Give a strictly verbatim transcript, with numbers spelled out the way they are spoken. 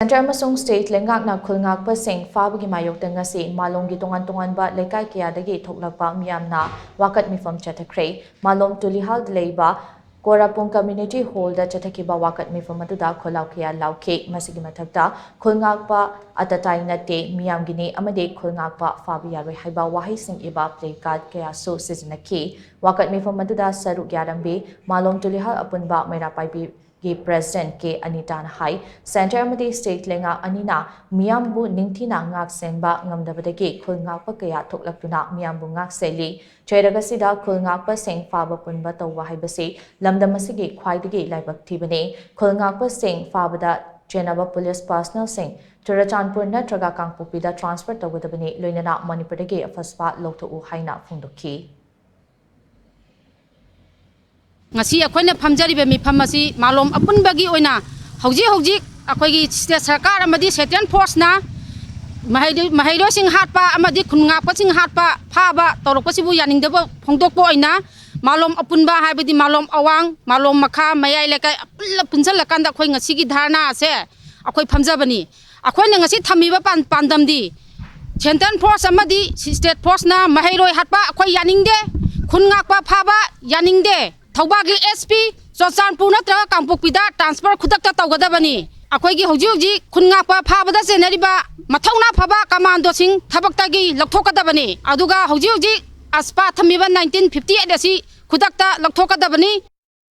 Centre ꯑꯃꯁꯨꯡ state ꯂꯩꯉꯥꯛꯅ ꯈꯨꯜ ꯉꯥꯛꯄꯁꯤꯡ ꯐꯥꯕꯒꯤ ꯃꯥꯌꯣꯛꯇ ꯉꯁꯤ ꯃꯥꯂꯣꯝꯒꯤ ꯇꯣꯉꯥꯟ ꯇꯣꯉꯥꯟꯕ ꯂꯩꯀꯥꯏ ꯀꯌꯥꯗꯒꯤ ꯊꯣꯛꯂꯛꯄ ꯃꯤꯌꯥꯝꯅ ꯋꯥꯀꯠ ꯃꯤꯐꯝ ꯆꯠꯊꯈ꯭ꯔꯦ꯫ ꯃꯥꯂꯣꯝ ꯇꯨꯂꯤꯍꯥꯜꯗ ꯂꯩꯕ ꯀꯣꯔꯥꯄꯨꯡ ꯀꯝꯃ꯭ꯌꯨꯅꯤꯇꯤ ꯍꯣꯜꯗ ꯆꯠꯊꯈꯤꯕ ꯋꯥꯀꯠ ꯃꯤꯐꯝ ꯑꯗꯨꯗ ꯈꯨꯜꯂꯥꯎ ꯀꯌꯥ ꯂꯥꯎꯈꯤ꯫ ꯃꯁꯤꯒꯤ ꯃꯊꯛꯇ ꯈꯨꯜ ꯉꯥꯛꯄ ꯑꯇꯇꯥꯏ ꯅꯠꯇꯦ, ꯃꯤꯌꯥꯝꯒꯤꯅꯤ ꯑꯃꯗꯤ ꯈꯨꯜ ꯉꯥꯛꯄ ꯐꯥꯕ ꯌꯥꯔꯣꯏ ꯍꯥꯏꯕ ꯋꯥꯍꯩꯁꯤꯡ ꯏꯕ ꯄ꯭ꯂꯦ ꯀꯥꯔꯗ ꯀꯌꯥꯁꯨ ꯁꯤꯖꯤꯟꯅꯈꯤ꯫ ꯋꯥꯀꯠ ꯃꯤꯐꯝ ꯑꯗꯨꯗ ꯁꯔꯨꯛ ꯌꯥꯔꯝꯕꯤ ꯃꯥꯂꯣꯝ ꯇꯨꯂꯤꯍꯥꯜ ꯑꯄꯨꯟꯕ ꯃꯩꯔꯥ ꯄꯥꯏꯕꯤꯒꯤ ꯄ꯭ꯔꯦꯁꯤꯗꯦꯟꯠ ꯀꯦ ꯑꯅꯤꯇꯥꯅ ꯍꯥꯏ, ꯁꯦꯟꯇꯔ ꯑꯃꯗꯤ ꯁ꯭ꯇꯦꯠ ꯂꯩꯉꯥꯛ ꯑꯅꯤꯅ ꯃꯤꯌꯥꯝꯕꯨ ꯅꯤꯡꯊꯤꯅ ꯉꯥꯛ ꯁꯦꯟꯕ ꯉꯝꯗꯕꯗꯒꯤ ꯈꯨꯜ ꯉꯥꯛꯄ ꯀꯌꯥ ꯊꯣꯛꯂꯛꯇꯨꯅ ꯃꯤꯌꯥꯝꯕꯨ ꯉꯥꯛ ꯁꯦꯜꯂꯤ꯫ ꯆꯩꯔꯛ ꯑꯁꯤꯗ ꯈꯨꯜ ꯉꯥꯛꯄꯁꯤꯡ ꯐꯥꯕ ꯄꯨꯟꯕ ꯇꯧꯕ ꯍꯥꯏꯕꯁꯤ ꯂꯝꯗꯝ ꯑꯁꯤꯒꯤ ꯈ꯭ꯋꯥꯏꯗꯒꯤ ꯂꯥꯏꯕꯛ ꯊꯤꯕꯅꯤ꯫ ꯈꯨꯜ ꯉꯥꯛꯄꯁꯤꯡ ꯐꯥꯕꯗ ꯆꯦꯟꯅꯕ ꯄꯨꯂꯤꯁ ꯄꯥꯔꯁꯅꯦꯜꯁꯤꯡ ꯆꯨꯔꯆꯥꯟꯄꯨꯔ ꯅꯠꯇ꯭ꯔꯒ ꯀꯥꯡꯄꯣꯛꯄꯤꯗ ꯇ꯭ꯔꯥꯟꯁꯐꯔ ꯇꯧꯒꯗꯕꯅꯤ, ꯂꯣꯏꯅꯅ ꯃꯅꯤꯄꯨꯔꯗꯒꯤ ꯐꯁꯐꯥ ꯂꯧꯊꯣꯛꯎ ꯍꯥꯏꯅ ꯐꯣꯡꯗꯣꯛꯈꯤ꯫ ꯉꯁꯤ ꯑꯩꯈꯣꯏꯅ ꯐꯝꯖꯔꯤꯕ ꯃꯤꯐꯝ ꯑꯁꯤ ꯃꯥꯂꯣꯝ ꯑꯄꯨꯟꯕꯒꯤ ꯑꯣꯏꯅ ꯍꯧꯖꯤꯛ ꯍꯧꯖꯤꯛ ꯑꯩꯈꯣꯏꯒꯤ ꯁ꯭ꯇꯦꯠ ꯁꯔꯀꯥꯔ ꯑꯃꯗꯤ ꯁꯦꯟꯇ꯭ꯔꯦꯜ ꯐꯣꯔꯁꯅ ꯃꯍꯩꯔꯣꯏ-, ꯃꯍꯩꯔꯣꯏꯁꯤꯡ ꯍꯥꯠꯄ ꯑꯃꯗꯤ ꯈꯨꯟ ꯉꯥꯛꯄꯁꯤꯡ ꯍꯥꯠꯄ, ꯐꯥꯕ ꯇꯧꯔꯛꯄꯁꯤꯕꯨ ꯌꯥꯅꯤꯡꯗꯕ ꯐꯣꯡꯗꯣꯛꯄ ꯑꯣꯏꯅ ꯃꯥꯂꯣꯝ ꯑꯄꯨꯟꯕ ꯍꯥꯏꯕꯗꯤ ꯃꯥꯂꯣꯝ ꯑꯋꯥꯡ, ꯃꯥꯂꯣꯝ ꯃꯈꯥ, ꯃꯌꯥꯏ ꯂꯩꯀꯥꯏ ꯄꯨꯜꯂꯞ ꯄꯨꯟꯁꯤꯜꯂꯀꯥꯟꯗ ꯑꯩꯈꯣꯏ ꯉꯁꯤꯒꯤ ꯙꯔꯅꯥ ꯑꯁꯦ ꯑꯩꯈꯣꯏ ꯐꯝꯖꯕꯅꯤ꯫ ꯑꯩꯈꯣꯏꯅ ꯉꯁꯤ ꯊꯝꯃꯤꯕ ꯄꯥꯟ-, ꯄꯥꯟꯗꯝꯗꯤ ꯁꯦꯟꯇ꯭ꯔꯦꯜ ꯐꯣꯔꯁ ꯑꯃꯗꯤ ꯁ꯭ꯇꯦꯠ ꯐꯣꯔꯁꯅ ꯃꯍꯩꯔꯣꯏ ꯍꯥꯠꯄ ꯑꯩꯈꯣꯏ ꯌꯥꯅꯤꯡꯗꯦ, ꯈꯨꯟ ꯉꯥꯛꯄ ꯐꯥꯕ ꯌꯥꯅꯤꯡꯗꯦ꯫ ꯊꯧꯕꯥꯜꯒꯤ ꯑꯦꯁ ꯄꯤ ꯆꯨꯔꯆꯥꯟꯄꯨꯔ ꯅꯠꯇ꯭ꯔꯒ ꯀꯥꯡꯄꯣꯛꯄꯤꯗ ꯇ꯭ꯔꯥꯟꯁꯐꯔ ꯈꯨꯗꯛꯇ ꯇꯧꯒꯗꯕꯅꯤ꯫ ꯑꯩꯈꯣꯏꯒꯤ ꯍꯧꯖꯤꯛ ꯍꯧꯖꯤꯛ ꯈꯨꯟ ꯉꯥꯛꯄ ꯐꯥꯕꯗ ꯆꯦꯟꯅꯔꯤꯕ ꯃꯊꯧꯅꯥ ꯐꯕ ꯀꯃꯥꯟꯗꯣꯁꯤꯡ ꯊꯕꯛꯇꯒꯤ ꯂꯧꯊꯣꯛꯀꯗꯕꯅꯤ꯫ ꯑꯗꯨꯒ ꯍꯧꯖꯤꯛ ꯍꯧꯖꯤꯛ ꯑꯁꯄꯥ ꯊꯝꯃꯤꯕ ꯅꯥꯏꯟꯇꯤꯟ ꯐꯤꯐꯇꯤ ꯑꯩꯠ ꯑꯁꯤ ꯈꯨꯗꯛꯇ ꯂꯧꯊꯣꯛꯀꯗꯕꯅꯤ꯫